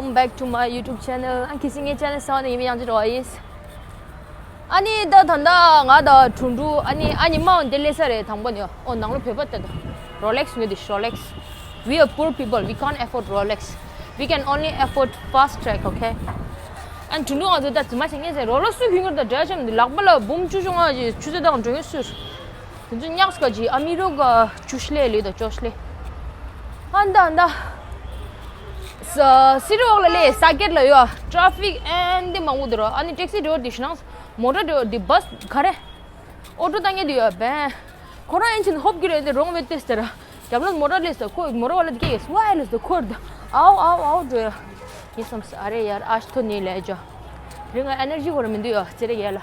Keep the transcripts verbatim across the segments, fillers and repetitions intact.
Welcome back to my YouTube channel. ཨ་ཁྱེད་ཚོ་ངའི་channel་གསར་པ་ནས་ཡིན་མིན་ཡང་ཅི་རོ་ཡིས། ཨ་ནི་ད་ད་ད་ང་ད་དྲུང་དྲུང་ཨ་ནི་ཨ་ནི་མའོ་འདི་ལས་ས་རེད་དང་པོ་ནི་ཨོ་ནང་ལོ་བོད་པ་ད་ད་Rolex་ངོས་དེ་Rolex. We are poor people. We can't afford Rolex. We can only afford Fast Track, okay? ཨ་ནི་དྲུང་དྲུང་ང་ཚོ་ད་ཙི་མ་ཞིག་ངས་ཟེར་Rolex་སུ་གིན་གར་ད་འདྲ་ཅམ་འདི་ལག་པ་ལ་འབུམ་བཅུ་བཅོ་ལྔ་ཞིག་ཆུ་ཚོད་དང་འགྲོ་ངེས་སུ། དེ་ཚོ་ཉག་སྐད་ཀྱི་ཨ་མི་རོ་ག་ཅུ་ཤི་ལེ་ལེ་དང་ཅོ་ཤི་ལེ། ཨ་འདའ་འདའ། ས་སི་རི་འོག་ལ་ལེ་ས་ཀེར་ལ་ཡོད་ཊ་ཕིག་ཨན་འདི་མང་པོ་འདུག་ར། ཨ་ནི་ཊེག་སི་ཌ་རའི་ཝར་འདི་ཤི་ནང་མོ་ཊ་ཌ་རའི་ཝར་འདི་བྷས་ག་རེ། ཨོ་ཊོ་བཏང་ཉེ་འདི་ཡོད་བན། ཁོ་རང་ཨིན་ཆིན་ཧོབ་ཀི་རེད་འདི་རོང་བའི་ཏེས་ཏེ་ར། རྒྱབ་ལོགས་མོ་ཊ་ལེས་ཏེ་ཁོ་མོ་ཊ་བ་ལ་འདི་སྐད་ཡོད་སུ་ཝའི་ལེས་ཏེ་ཁོར་འདི་ཨའོ་ཨའོ་ཨའོ་འགྲོ་ཡོད། ངས་བསམ་སོང་ཨ་རེ་ཡར་ཨ་ཤི་ཐོ་ནི་ལས་ཇོ། དེ་རིང་ང་ཨེ་ནར་ཇི་ཁོ་ར་མི་འདུག་ཡོད་ཙེ་རེ་ཡལ་ལ།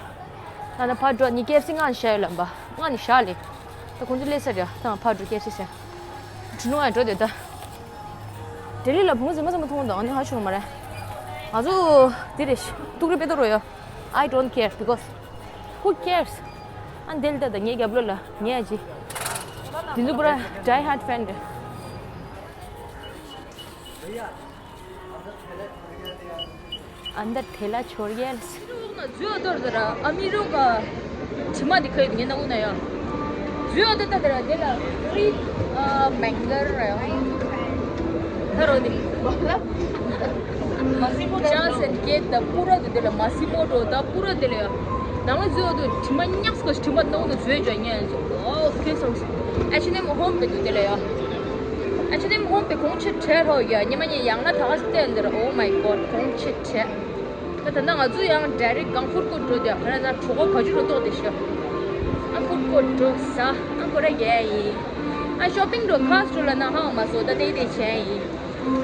ད་ནི་ཕར་འགྲོ་ནི་ཀེ་ཨེཕ་སི་ང་ནི་ཤ་ཡོད་ལ་འབའ། ང་ནི་ཤ་ལེ། ད་ཁོང་ཚོ་སླེབས་ས་རེད་ད་ང་ཕར་འགྲོ་ཀེ་ཨེཕ་སི་ཟེར། དྲི་ནུ་ང་འགྲོ་དེ་ད། ལྡི་ལི་ལ་བུ་མོ་ཟེར་མ་ཟེར་མ་མཐོང་དང་ཨ་ནི་ཧ་ཆུང་མ་རེད། ང་ཚོ་དེ་རེད་ཤི་ཏུག་རེ་པེ་ཏོ་རོ་ཡོད། I don't care because who cares? ཨ་འདེལ་ད་ད་ངའི་རྒྱབ་ལོ་ལ་ངའི་ཨ་ཅི། དེ་ཚོ་པུ་ར་die hard fan རེད། अंदर ठेला छोड़ गया। འཛུལ་ཡོད་དོ་ར་ཨ་མི་རོ་ག་དྲི་མ་འདི་ཁ་ཡོད་ངས་ན་འུ་ན་ཡ། འཛུལ་ཡོད་དོ་ད་དེ་ར་དེ་ལ་ཕི་རི་མེང་གར་ར་ཡ། ཁ་རོ་དེ་མ་སི་མོ་ཅཱ་སན་གེ་ད་པུ་ར་དེ་དེ་ལ་མ་སི་མོ་ཏོ་ད་པུ་ར་དེ་ལ་ཡ། ནང་ལ་འཛུལ་ཡོད་དོ་དྲི་མ་ཉག་སྐོ་དྲི་མ་ན་འུ་ན་འཛུལ་ཡོད་ཇ་ངས་ཨོ་ཁེ་སོང་ཨེ་ཆི་ཨེན་ཨེམ་ཧོམ་དེ་དེ་ལ་ཡ། ཨ་ཆི་ནེམ་ཧོམ་པའི་གོང་ཆེ་བྲལ་ཧོ་ཡ་ཉི་མ་ཉི་ཡང་ན་ད་ག་སྟེ་འདིར། Oh my god གོང་ཆེ་བྲལ། ད་ད་ང་ཚོ་ཡང་ཌའི་རེག་གང་ཧྥུཌ་ཀོར་འགྲོ་དེ་ཁ་ན་ད་གྲོགས་པོ་ག་ཅུ་རུ་ཏོག་དེ་ཤ། ཨ་ཧྥུཌ་ཀོར་འགྲོ་ས་ཨ་ཀོ་ར་ཡ་ཡིན། ཨ་ཤོ་པིང་འགྲོ་ཁ་སུ་ལ་ན་ཧང་མ་སོ་ད་དེ་དེ་ཆེན་ཡིན།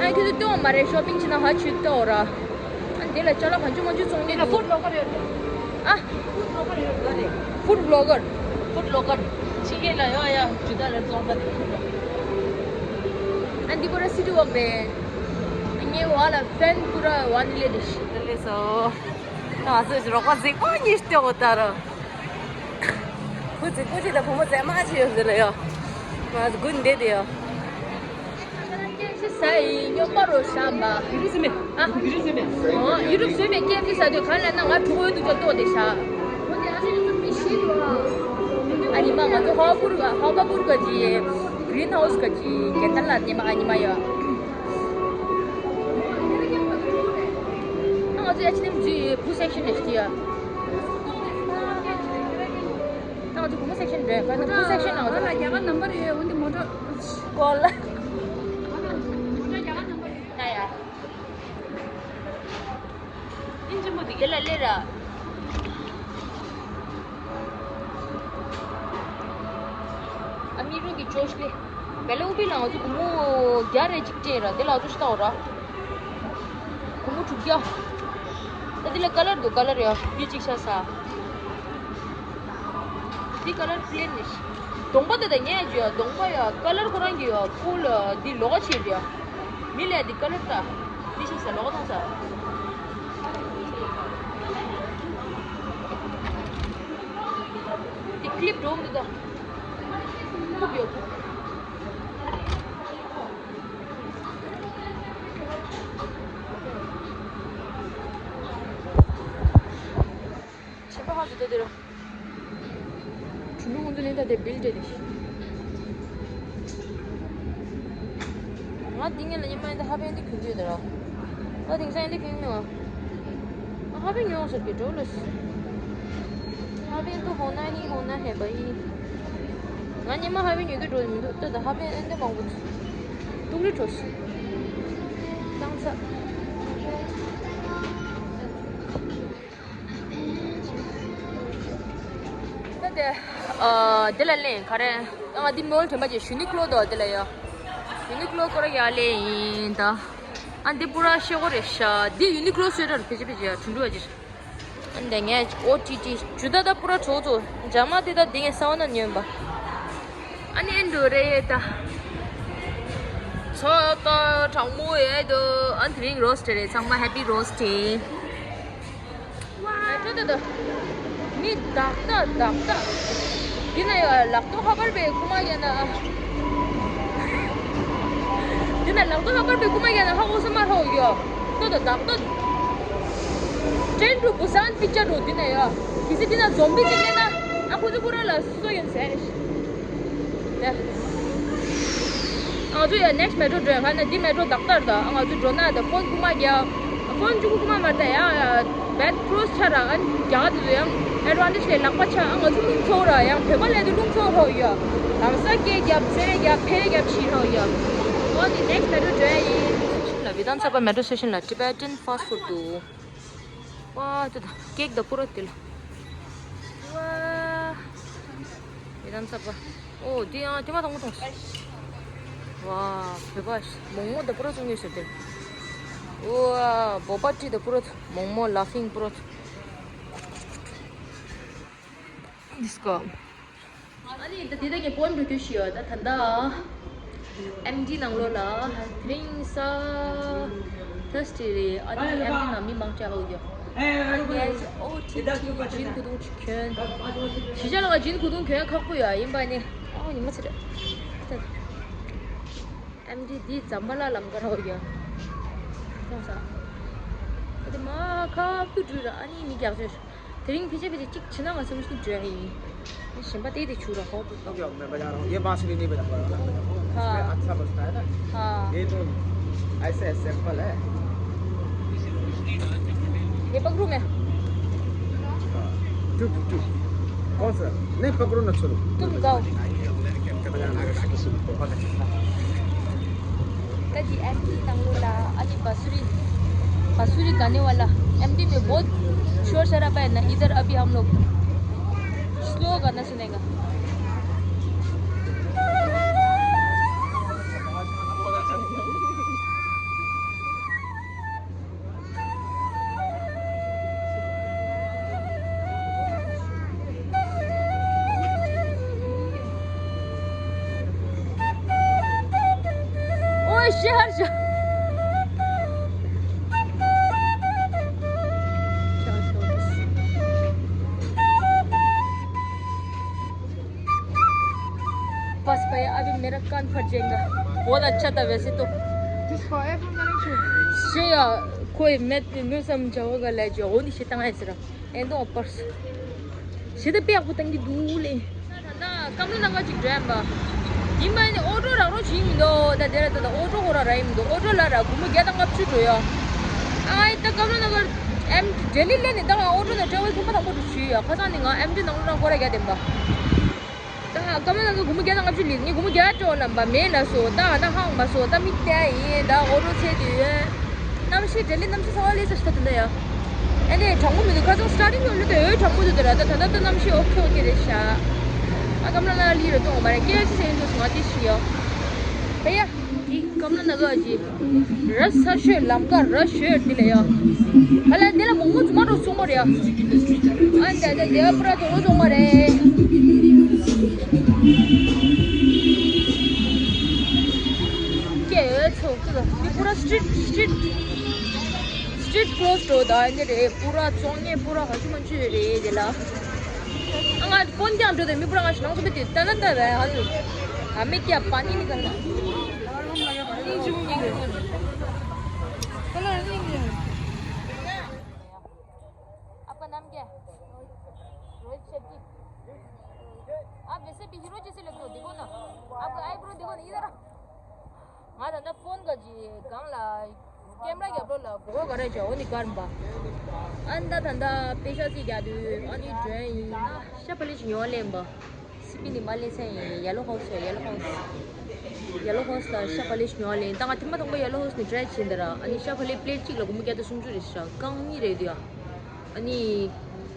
ཨ་ཁྱོད་ཚོ་སྟོན་མ་རེད་ཤོ་པིང་ཆི་ན་ཧ་ཆུ་ཏོ་ར། ཨ་འདི་ལ་ཅ་ལག་གང་ཅུ་མང་ཅུ་བཙོང་ཉེ་འདུག་ཧྥུཌ་ལོ་ཀར་ཡོད། ཨ། ཧྥུཌ་ལོ་ཀར་ཡོད་ག་རེད། ཧྥུཌ་ལོ་ཀར། ཧྥུཌ་ལོ་ཀར། ཕྱི་རྒྱལ་ལ་ཡོད་ཡ་ཇུ་ད་ལ་བཙོང་པ་དེ། ཨ་འདི་ཀོ་ར་སི་ཊི་ཝོག་རེད། ངའི་བ་ལ་ཕན་པུ་ར་ཝན་ལེ་དེ་ཤི་ལེ་སོ། ང་ཚོས་རོགས་པ་གཟིགས་པ་གཉིས་སྟེ་འོ་ད་ར། བུ་གཟིགས་པོ་ཅི་ད་བུ་མོ་ཟས་མ་ཆེ་ཡོད་ཟེར་ལ་ཡོད། ང་ཚོ་དགུན་འདེད་དེ་ཡོད། ཀེ་ཨེཕ་སི་ཟ་ཡི་སྨྱོན་པ་རོ་ཤ་མ། ཡུ་རུ་སུ་མེ། ཨ། ཡུ་རུ་སུ་མེ་ཀེ་ཨེཕ་སི་ཟ་དུས་ག་ལ་ན་ང་གྲུ་གོ་ཡོད་དུ་ཅོ་ཏོ་དེ་ཤ། ཨ་ནི་མ་ང་ཚོ་ཧོ་པུར་ག་ཧོ་པ་པུར་ག་ཅི་གྲིན་ཧའུ་སི་ག་ཅི་གེ་ཏན་ལ་ནི་མ་ཨ་ནི་མ་ཡོད། ང་ཚོ་ཨེ་ཆི་ནེམ་ཇི་བུ་སེག་ཤན་ནས་ཤི་ཡ། ང་ཚོ་བུ་མོ་སེག་ཤན་རེད་ག་ན་བུ་སེག་ཤན་ནང་ང་ཚོ་རྒྱ་གར་ནམ་བར་ཡོད་འོན་ཏེ་མོ་ཊ། སྐོར་ལ། ཡ་ཡ། ཨིན་ཇི་མོ་དེ་ག་ལ་ལེ་ར། ཨ་མི་རུ་གི་ཅོ་ཤི་ལེ། བེ་ལ་ཨུ་པི་ལ་ང་ཚོ་སྒོར་མོ་བརྒྱ་རེ་གཅིག་སྤྲད་ར་དེ་ལ་ཚོ་ཤི་ཏའོ་ར། སྒོར་མོ་དྲུག་བརྒྱ། ད་དེ་ལ་ཀ་ལར་འདུག་ཀ་ལར་ཡ་བི་གཅིག་ཤ་ས། འདི་ཀ་ལར་པི་ལེན་ནི་ཤི། གདོང་པ་དེ་དང་ངས་ཇུ་ཡ་གདོང་པ་ཡ་ཀ་ལར་ཁོ་རང་གི་ཡ་ཀུ་ལ་འདི་ལོག་ཆེ་རེད་ཡ། མི་ལས་འདི་ཀ་ལར་ད། འདི་ཤི་ས་ལོག་དང་ས། འདི་ཀི་ལིབ་འགྲོ་འདུག་ད། ཀུག་ཡོད་ཀུག་ཆེན་པོ་ཧ་ཟི་ཏོ་དེ་རུ། ཁྲུ་ལུ་ཀུན་ཏུ་ནི་ད་དེ་བིལ་ཏེ་རེད། ང་འདི་ངས་ལ་ཉི་མ་ཡིན་ད་ཧ་པན་དེ་གྱོན་གྱི་ཡོད་ད་ར། ད་དེང་སང་ཡིན་ད་གྱོན་མེད་བ། ང་ཧ་པན་ཉོ་ཟེར་གི་འགྲོ་ལོས། ཧ་པན་དུ་ཧོ་ན་ཧི་ཧོ་ན་ཧེ་བ་ཡི། ང་ཉི་མ་ཧ་པན་ཉོ་གི་འགྲོ་མི་འདུག་ད་ད་ཧ་པན་ཨེ་འདི་མང་པོ་འདུག་ཏུག་རི་འགྲོ་སི། ཏང་ཚ། ད་དེ། ཨ། དེ་ལ་ལེན་ག་རེ། ང་འདི་མོལ་དེ་མ་ཅེ་ཞུ་ནི་ཀློ་དོ་དེ་ལ་ཡོ། ཞུ་ནི་ཀློ་ཀོ་ར་ཡ་ལེ་ཡིན་ད། ཨ་འདི་པུ་ར་ཤེ་གོ་རེ་ཤ། འདི་ཡུ་ནི་ཀློ་སུ་ཝེ་ཊར་ཕེ་ཅི་ཕེ་ཅི་ཡ་དྲུང་དྲུ་བ་ཅི། ཨ་འདི་ངས་ཨོ་ཊི་ཊི་ཇུ་ད་ད་པུ་ར་གྲོགས་ཚོ་འཇམ་མ་དེ་ད་འདི་ངས་ས་བ་ན་ཉོན་པ། ཨ་ནི་ཨེ་འགྲོ་རེད་ད། ཚོ་ད་གྲང་མོ་ཡོད་དོ། ཨ་དེ་རིང་རོ་སི་ཊི་རེད་ཚང་མ་ཧེ་པི་རོ་སི་ཊི། ཨ་ཅོ་ད་ད། མི་དག་ད་དག་ད། འདི་ན་ཡོད་ལག་ཏོ་ཧ་པར་བའི་ཁུ་མ་ཡ་ན། འདི་ན་ལག་ཏོ་ཧ་པར་བའི་ཁུ་མ་ཡ་ན་ཧ་འོ་ས་མ་ཧོ་ཡོ། ཏོ་དང་བདག་ཏོ། Train to Busan picture འགྲོ་འདི་ནས་ཡོད། གལ་སྲིད་འདི་ན་zombie ཅིག་སླེབས་ན་ཨ་ཁོ་ཚོ་ཁོ་རང་ལ་སོ་ཡོན་ཟེར། ཡ། ང་ཚོ་ཡ་next metro འགྲོ་ཡ་ཁ་ན་འདི་metro ལྡག་ལྡག་རེད། ད་ང་ཚོ་འགྲོ་ན་ད་phone རྐུ་མ་རྒྱག phone གཅིག་པུ་རྐུ་མ་མ་རེད་ད་ཡ། Bad cross ཆ་ར་ཨ་ནི་རྒྱ་གར་དེ་ཚོ་ཡང་advantage ལས་ལག་པ་ཆ། ཨ་ང་ཚོ་རླུང་འཚོ་ར་ཡང་བོད་པ་ལས་དུ་རླུང་འཚོ་རོགས་ཡོད། ལམ་སང་སྐད་རྒྱབ་ཚོན་རྒྱབ་ཕེ་རྒྱབ་ཤི་རོགས་ཡོད། འོ་ནི་next metro འགྲོ་ཡ་ཡིན། སི་ཊེ་ཤན་ལ་བི་དྷན་སབ་བྷ་metro station ལ་Tibetan fast food འདུག་ཝ་དེ་དང་ཀེག་དང་པུ་རོ་དེ་ལ། ཝ། མི་དང་ཚ་པ། ཨོ་དེ་ཡང་དེ་མ་དང་མོ་དང་། ཝ། བོད་པ་མོག་མོག་དང་པུ་རོ་བཙོང་ཡོད་ཟེར་དེ། ཝ། བོ་པ་ཏི་དང་པུ་རོ། མོག་མོག་ལ་ཕིང་པུ་རོ། This girl. ཨ་ནི་ད་དེ་ད་ངས་པོན་འགྲོ་རྒྱུ་ཞིག་ཡོད་ད་ད་ད། ཨེམ་ཌི་ནང་ལོགས་ལ་དེ་རིང་ས་ཐར་སི་ཌེ་རེད། ཨ་ནི་ཨེམ་ཌི་ནང་མི་མང་དྲགས་ཡོད། ཨ་ནི་ངས་ཨོ་ཊི་ཊི་ཇིན་གོ་ཐུང་ཅིག་གྱོན། གཞིས་ཆགས་ལ་ཇིན་གོ་ཐུང་གྱོན་ཁག་པོ་ཡོད་ཡིན་པ་ནི་ཨོ་ཉི་མ་ཚེ་རེད། ཨེམ་ཌི་འདི་ཛམ་བྷ་ལ་ལམ་ཀ་ར་ཡོད། ཁོང་ས་ཨ་དེ་མ་ཁག་པོ་འགྲུལ་ར་ཨ་ནི་མི་རྒྱག་ཆོད། དེ་རིང་ཕལ་ཆེར་ཕལ་ཆེར་གཅིག་བྱས་ན་ང་ཚོ་མི་ཤིན་འགྲོ་ཡ་ཡིན། གཞན་པ་དེ་དེ་ཆུ་ར་ཧོ་པོ་ཏོ། ये मैं बजा रहा हूँ, ये बांसुरी नहीं बजाऊंगा। हाँ। इसमें अच्छा बजता है ना। हाँ। ये तो ऐसे सैंपल है। ये पकड़ू मैं? टुक, टुक। कौन सा? नहीं, पकड़ो ना, छोड़ो। तुम गाओ। ད་འདི་ཨེམ་ཌི་ནང་ལོགས་ལ་ཨ་ནི་बांसुरी, बांसुरी गाने वाला। एमडी में बहुत शोर शराबा है ना इधर। अभी हम लोग स्लो गाना सुनेगा। ओए शहर जा। बस भैया, अभी मेरा कान फट जाएगा। बहुत अच्छा था वैसे तो। This forever connection. ཤེས་ཡ། ཁོས་མེད་དེ་མོས་སམ་བྱ་བ་ག་ལས་ཇོ་འོ་ནི་ཤེས་བཏང་ཨེ་ཟེར། ཨེ་འདོང་པར། ཤེས་ད་པེ་ཡག་པོ་བཏང་གི་འདུག་ལེ། ད་ཀམ་ལོ་ནང་ག་ཅིག་འགྲོ་ཡ་ཡིན་པ། ཡིན་པ་ནི་ཨོ་ཊོ་རག་རོགས་བྱེད་ཡིན་མི་འདུག་ད་དེ་ར་ད་ད་ཨོ་ཊོ་ཁོ་ར་རག་ཡིན་མི་འདུག་ཨོ་ཊོ་ལ་ར་སྒོར་མོ་བརྒྱ་དང་ལྔ་བཅུ་འགྲོ་ཡ། ཨ་ད་ཀམ་ལོ་ནང་ག་ཨེམ་ལྡི་ལི་ལ་ནི་ད་ང་ཨོ་ཊོ་ནང་ཊེ་ཝལ་ཁོམ་པ་དང་པོ་འགྲོ་བྱེད་ཡ། ཁ་སང་ནི་ང་ཨེམ་ལྡི་ལི་ནང་ལོགས་ནང་སྒོར་ར་བརྒྱ་ལྡན་པ། ད་ཀམ་ལོ་ནང་གི་སྒོར་མོ་བརྒྱ་དང་ལྔ་བཅུ་ལེན་ངས་སྒོར་མོ་བརྒྱ་སྤྲོད་ལབ་པ་མེད་ལ་སོ། ད་ང་ད་ཧང་མ་སོ། ད་མི་བལྟས་ཡིན། ད་ཨོ་ཊོ་ཚད་དུ་ཡོད། གནམ་གཤིས་ལྡི་ལི་གནམ་གཤིས་གསར་པ་སླེབས་ས་ཞིག་ད་དུ་ན་ཡ། ཨ་ནི་གྲང་མོ་མི་འདུག་ཁ་སང་སི་ཊར་ཊིང་ཡོད་ལུགས་དེ་འོད་གྲང་མོ་འདུག་དེ་ར། ད་ད་ད་ད་གནམ་གཤིས་ཨོ་ཁེ་ཨོ་ཁེ་རེད་ཤག་ཨ་ཀམ་ལོ་ནང་ལི་རེ་གཏོང་བ་མ་རེད། སྐད་ཆ་ཟེར་འདུག་ང་དེ་ཤི་ཡ། ཕ་ཡ། འདི་ཀམ་ལོ་ནང་ག་ཅི། ར་ས་ཤོད་ལམ་ཀ་ར་ཤོད་འདི་ལ་ཡ། ཧ་ལ་འདི་ལ་མོག་མོག་རྫུན་མ་འགྲོ་སོང་མ་རེད་ཡ། ཨ་འདི་འདི་འདི་པུ་ར་རྫུན་མ་རྫུན་མ་རེད། ཀྱེ་ཚོ་ཀྱེ་འདི་པུ་ར་སི་ཊི་རིཊ་སི་ཊི་རིཊ་སི་ཊི་རིཊ་ཀོ་ལོ་སི་འགྲོ་ད་འདི་རེད། པུ་ར་བཙོང་ཉེ་པུ་ར་ག་ཅི་མ་ཅི་རེད་འདི་ལ། ཨ་ང་ཀོན་ཀྱང་འགྲོ་དེ་མི་པུ་ར་ང་ཞི་ནང་སོ་པི་དེ་ད་ན་ད་རེད། ཨ་ནི་ཨ་མི་ཀྱ་པ་ནི་ནི་ག་ན། आपका नाम क्या है? रोहित शेट्टी। आप वैसे भी हीरो जैसे लगते हो, देखो ना, आपका आईब्रो देखो ना, इधर आओ। ང་ད་ལྟ་ཕོན་ག་ཅི་སྒང་ལ་ཀེམ་ར་རྒྱབ་ལོགས་ལ་སྒོར་ག་རེ་བྱ་འོ་ནི་ཀར་འབའ། ཨ་ནི་ད་ད་ལྟ་པེ་ཤ་སི་རྒྱག་དུས་ཨ་ནི་ཌྲེན་ཡིན་ན་ཤ་པ་ལི་ཅི་ཉོ་ལེན་པ། སི་པི་ནི་མ་ལེ་སེ་ཡིན། ཡེ་ལོ་ཧའུ་སི་ཡོད། ཡེ་ལོ་ཧའུ་སི། ཡེ་ལོ་ཧའུ་སི་ལ་ཤ་པ་ལེ་ཤ་ཉོ་ལེན། ད་ང་ཐེངས་མ་དང་པོ་ཡེ་ལོ་ཧའུ་སི་ནས་ཊ་རའི་བྱས་ད་ར། ཨ་ནི་ཤ་པ་ལེ་པི་ལེཊ་གཅིག་ལ་སྒོར་མོ་བརྒྱ་དང་སུམ་ཅུ་རེད་ཤག་རྐང་གཉིས་རེད་འདུག་ཡ། ཨ་ནི་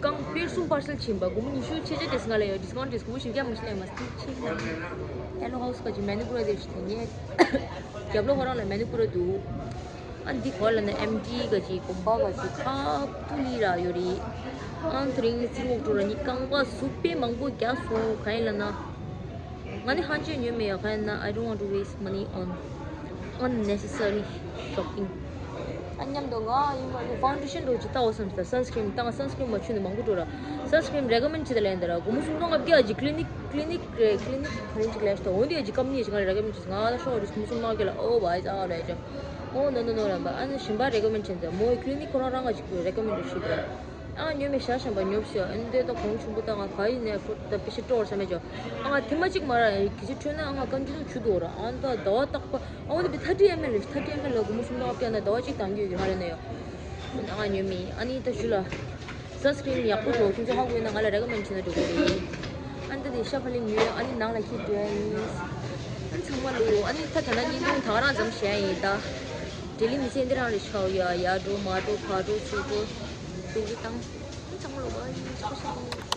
རྐང་དཔེར་གསུམ་པར་སེལ་ཕྱིན་པ། སྒོར་མོ་ཉི་ཤུ་ཕྱེད་བརྒྱ་དེ་སྔ་ལ་ཡོད། ཌི་སི་ཀའུན་ཊི་རེད། སྒོར་མོ་བཞི་བརྒྱ་མ་ཞིག་ལས་མ་སྟེར་ཕྱིན་ན། ཡེ་ལོ་ཧའུ་སི་ག་ཅི་མེ་ནི་པུ་ར་དེ་ཞིག་དེ་ངས་རྒྱབ་ལོགས་ཁོ་རང་ལ་མེ་ནི་པུ་ར་འདུག་ཨ་འདི་གོ་ལ་ནི་ཨེམ་ཌི་ག་ཅི་གོམ་པ་ག་ཅི་ཁ་ཐུ་ལི་ར་ཡོད་རེད། ཨང་དེ་རིང་སིལ་བོག་ཏུ་ར་ནི་རྐང་པ་ཟུག་པའི་མང་པོ་རྒྱག་སོང་། ག་ཡིན་ལ་ན། ང་ནི་ཧན་ཅེ་ཉོས་མེད་ཡ། ག་ཡིན་ན། I don't want to waste money on unnecessary shopping. མཉམ་དུ་ང་ཡིན་པ་ནི་ཕའུན་ཌེ་ཤན་འགྲོ་ཅིག་བལྟའོ་བསམ་སྟེ། སན་སི་ཀྲིན་བཏང་། སན་སི་ཀྲིན་མ་མཆུ་ནས་མང་པོ་འགྲོ་ར། སན་སི་ཀྲིན་རེ་ཀོ་མེན་ཌི་བྱེད་ད་ལན་དེ་ར། སྒོར་མོ་སུམ་སྟོང་ལྔ་བརྒྱ་ཅིག་ཀི་ལི་ནིག་ཀི་ལི་ནིག་རེད། ཀི་ལི་ནིག་ག་རེ་ཅིག་ལས་ཤི་ད། འོ་འདི་ཅིག་སྐམ་ནི་ཅིག་ང་ལ་རེ་ཀོ་མེན་ཌི་བྱེད། ང་ད་ཤོག་རེ་སྒོར་མོ་སུམ་སྟོང་ལྔ་བརྒྱ་ལ། ཨོ་བའི་ཨ་ལས་ཅོ། ཨོ་ནོ་ནོ་ནོ་ར་བ། ཨ་ནི་གཞན་པ་རེ་ཀོ་མེན་ཌི་བྱེད་ད། མོའི་ཀི་ལི་ནིག་ཁོ་རང་རང་ག་ཅིག་རེ་ཀོ་མེན་ཌི་ཞུས་པ། ཨ་ཉོ་མི་ཤ་ཤམ་པ་ཉོབ་ཤོ། ཨ་ནི་དེ་ད་གོང་ཆུང་པོ་ད་ང་ག་ཡིན་ནས་ཁོ་ད་པི་ཤི་སྤྲོ་བར་ས་མེད་ཅོ། ཨ་ང་ཐེངས་མ་གཅིག་མ་ར་གི་ཅི་འཕྲོད་ན་ཨ་ང་སྐམ་ཅི་དུ་ཆུ་དོ་ར། ཨ་ད་ཟླ་བ་རྟག་པ། ཨ་འོ་ནི་པི་ཐར་ཊི་ཨེམ་ཨེལ་རེད། ཐར་ཊི་ཨེམ་ཨེལ་ལ་སྒོར་མོ་སུམ་སྟོང་བརྒྱ་ན་ཟླ་བ་གཅིག་དང་རྒྱུ་ཡོད་ཀྱི་མ་རེད་ན་ཡོ། ཨ་ང་ཉོས་མི། ཨ་ནི་ད་ཞུ་ལ། སན་སི་ཀྲིན་ཡག་པོ་འགྲོ། ཁྱོད་ཚོ་ཧ་གོ་ཡོད་ན་ང་ལ་རེ་ཀོ་མེན་ཌི་བྱེད་ན་འགྲོ་གི་རེད། ཨ་ནི་ད་དེ་ཤ་ཕ་ལི་ཉོས། ཨ་ནི་ནང་ལ་ཁྱེར་འགྲོ་ཡ་ཡིན། ཨ་ནི་ཚང་མ་ལོ། ཨ་ནི་ད་ད་ན་བརྙན་ཐུང་ད་ག་རང་ཙམ་བྱས་ཡིན་ད། ལྡི་ལི་མི་ཚེ་འདི་རང་རེད་ཤག་ཡ། ཡར་འགྲོ་མར་འགྲོ་ཕར་འགྲོ་ཚུར་འགྲོ། ཏུག་ཏུག་བཏང་། ཨ་ནི་ཚང་མ་ལོ་བ་ཡིན་ཆོག་ཤག